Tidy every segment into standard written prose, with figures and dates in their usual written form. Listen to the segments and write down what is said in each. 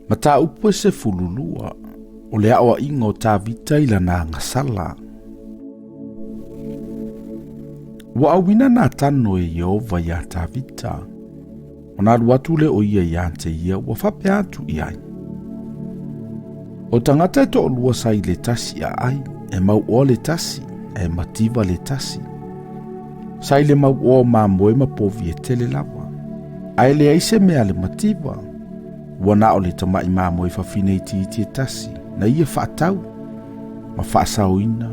Mataupu e 12, o le aoaiga o Tavita i lana agasala. Ua auina Natano e Ieova iā Tavita, ona alu atu lea o ia iā te ia ua faapea atu i ai. O tagata e toalua sa i le tasi aai, e mauoa le tasi, e mativa le tasi. Sa i le mauoa o mamoe ma povi e tele lava. Ae leai se mea a le mativa, ua na o le tama'i mamoe fafine itiiti e tasi, na ia faatau ma faasaoina,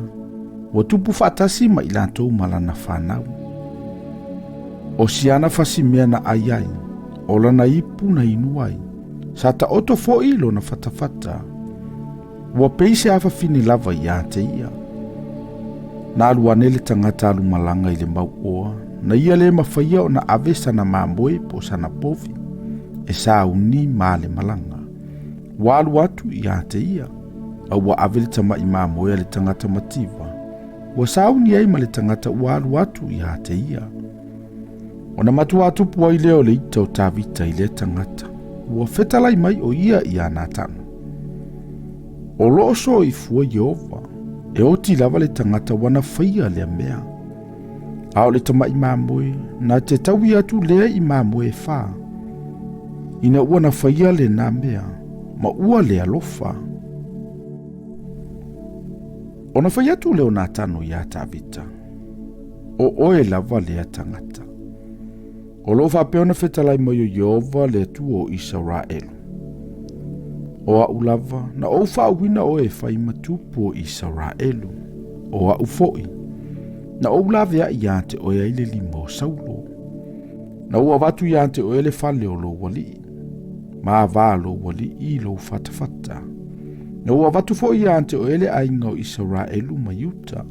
ua tupu faatasi ma i latou ma lana fanau. O siana fasimea na ai ai, o lana ipu na inu ai, sa taoto foi lona fatafata, ua pei se afafine lava iā te ia. Na alu ane le tagata alu malaga i le mauoa, na ia le mafaia ona ave sana mamoe po o sana povi, e sauni ma le malaga. Ua alu atu iā te ia, a ua ave le tama'i mamoe a le tagata mativa, ua sauni ai ma le tagata ua alu atu iā te ia. Ona matuā tupu ai lea o le ita o Tavita i lea tagata, ua fetalai mai o ia iā Natano. O loo soifua Ieova, e oti lava le tagata ua na faia lea mea. A o le tama'i mamoe, na te taui atu lea i mamoe e fa. Ina ua na faia lenā mea, ma ua le alofa. Ona fai atu lea o Natano iā Tavita, O oe lava lea tagata. O loo faapea ona fetalai mai o Ieova le Atua o Isaraelu. O a'u lava, na ou faauina oe e fai ma tupu o Isaraelu. O a'u fo'i, na ou lavea'i iā te oe ai le lima o Saulo. Na ou avatu iā te oe le fale o lou alii, ma avā lou alii i lou fatafata. Na ou avatu fo'i iā te oe le aiga o Isaraelu ma Iuta.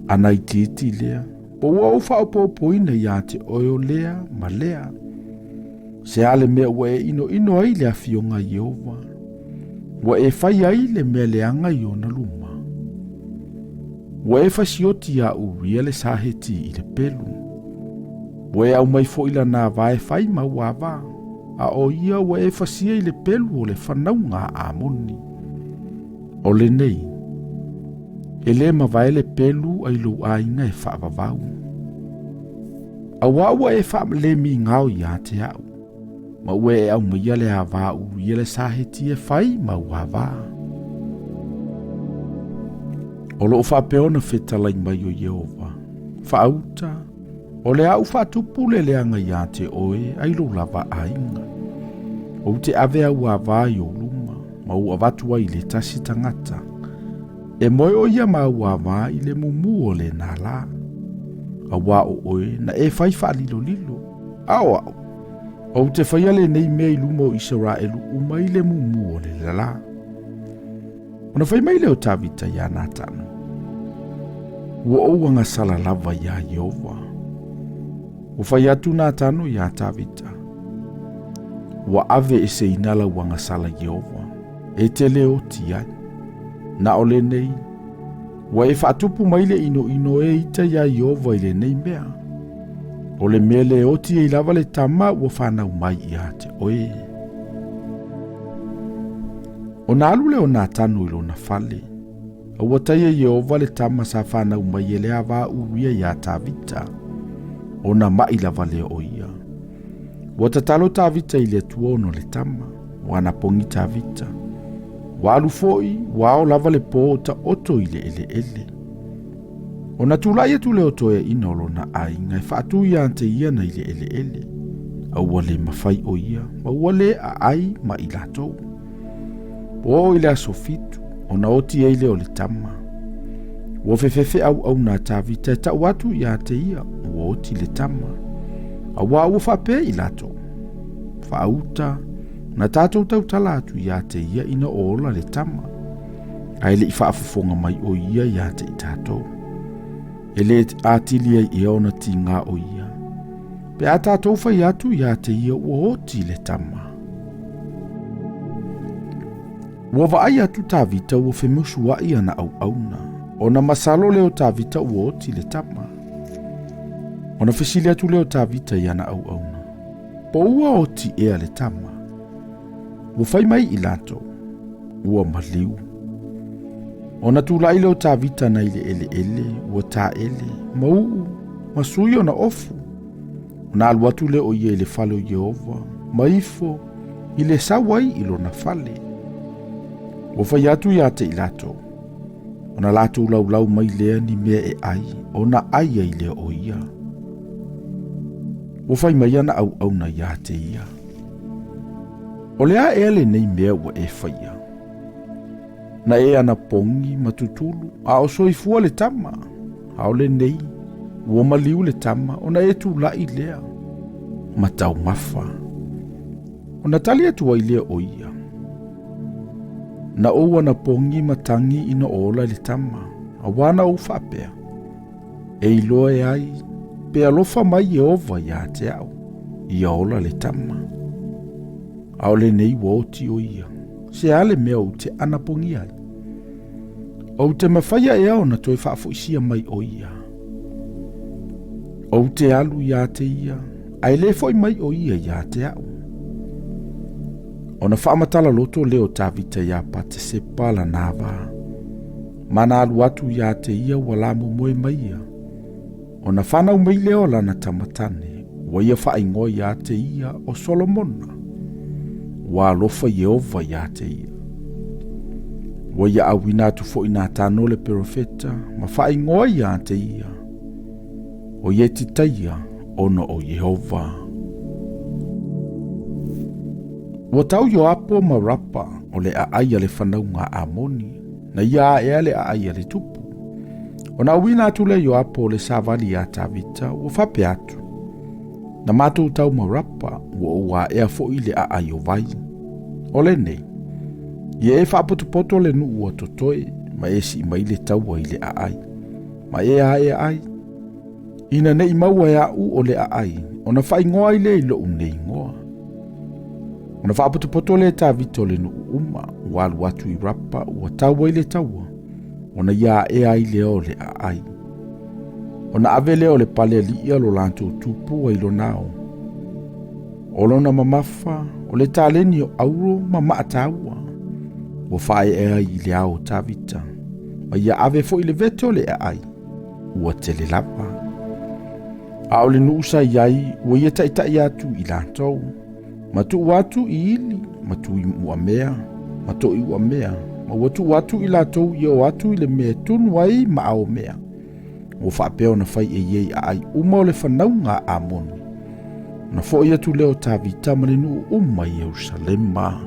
Ana itiiti lea, po ua ou faaopoopoina iā te oe o lea ma lea. Se a le mea ua e inoino ai le afioga a Ieova, ua e fai ai le mea leaga i ona luma. Ua e fasioti iā Uria le Saheti i le pelu. Ua e aumai foi lana ava e fai ma ua ava, a o ia ua e fasia i le pelu o le fanauga a Amoni. O lenei, e lē mavae le pelu ai lou aiga e faavavau. Auā ua e faalemigao iā te a'u, ma ua e aumaia le avā Uria le Saheti e fai ma ua avā. O loo faapea ona fetalai mai o Ieova, Faauta, o le a ou faatupu le leaga iā te oe ai lou lava aiga. Ou te ave au avā i ou luma, ma ou avatu ai i le tasi tagata. E moe o ia ma au avā i le mumu o lenā lā. Auā o oe na e fai faalilolilo, a o a'u, ou te faia lenei mea i luma o Isaraelu uma i le mumu o le lā. Ona fai mai lea o Tavita iā Natano, Ua ou agasala lava iā Ieova. Ua fai atu Natano iā Tavita, Ua ave eseina lau agasala Ieova, e te le oti ai. Na o lenei, ua e faatupu mai le inoino e ita iā Ieova i lenei mea. O le mea le oti ai lava le tama ua fanau mai iā te oe. Ona alu lea o Natano i lona fale, a ua taia Ieova le tama sa fanau mai e le avā Uria iā Tavita, ona ma'i lava lea o ia. Ua tatalo Tavita i le Atua ona o le tama, ua anapogi Tavita. Ua alu fo'i, ua ao lava le pō o taoto i le eleele. Ona tulai atu lea o toeaina o lona aiga e faatu iā te ia na i le eleele, a ua le mafai o ia, ma ua le aai ma i latou. Ua oo i le aso fitu, ona oti ai lea o le tama. Ua fefefe auauna a Tavita e tau atu iā te ia, ua oti le tama. Auā ua faapea i latou, Faauta, na tatou tautala atu iā te ia ina ola le tama. Ae le i faafofoga mai o ia iā te i tatou. E le atili ai ea ona tigā o ia. Pe a tatou fai atu iā te ia ua oti le tama. Ua vaai atu Tavita ua femusua'i ana auauna, ona masalo lea o Tavita ua oti le tama. Ona fesili atu lea o Tavita i ana auauna, Po ua oti ea le tama? Ua fai mai i latou, ua maliu. Ona tulai lea o Tavita nai le eleele, ua taele, ma uu, ma sui ona ofu. Ona alu atu lea o ia i le fale o Ieova, ma ifo i le sau ai i lona fale. Ua fai atu ia te i latou, ona latou laulau mai lea ni mea e ai, ona ai ai lea o ia. Ua fai mai ana auauna ia te ia, O le a ea lenei mea ua e faia? Na e anapogi ma tutulu, a o soifua le tama. A o lenei, ua maliu le tama, ona e tulai lea ma taumafa. Ona tali atu ai lea o ia, Na ou anapogi ma tagi ina ola le tama, auā na ou faapea, E iloa e ai, pe alofa mai Ieova ia te au, ia ola le tama. A o lenei ua oti o ia, se a le mea ou te anapogia ai? Ou te mafaia ea ona toe faafoisia mai o ia? Ou te alu ia te ia, ae le foi mai o ia ia te au. Ona faamatala loto lea o Tavita iā Patesepa lana vā. Ma na alu atu ia te ia ua la momoe mai ia. Ona fanau mai lea o lana tama tane, ua ia faaigoa ia te ia o Solomona. Ua alofa Ieova ia te ia. Ua ia auina atu foi Natano le perofeta, ma faaigoa ia te ia, o Ietitaia ona o Iehova. Ua tau Ioapo ma Rapa o le aai a le fanauga a Amoni, na ia aea le aai a le tupu. Ona auina atu lea Ioapo o le savali iā Tavita, ua faapea atu, Na matou tau ma Rapa, ua ou aea foi le aai o vai. O lenei, ia e faapotopoto le nuu ua totoe, ma e sii mai le taua i le aai, ma e aea ai. Ina ne i maua e a'u o le aai, ona faaigoa ai lea i lo'u nei igoa. Ona faapotopoto lea e Tavita o le nuu uma, ua alu atu i Rapa, ua tau ai le taua, ona ia aea ai lea o le aai. Ona ave lea o le pale alii a lo latou tupu ai lona ao. O lona mamafa, o le taleni o auro ma maa taua, ua faaea ai i le ao o Tavita, ma ia ave foi le vete o le aai, ua tele lava. A o le nuu sa i ai, ua ia taitai atu i latou, ma tuu atu i ili, ma tui uamea, ma toi uamea, ma ua tuu atu i latou ia o atu i le mea e tunu ai ma aomea. Ua faapea ona fai e ia i aai uma o le fanauga a Amoni. Ona foi atu lea o Tavita ma le nuu uma i Ierusalema.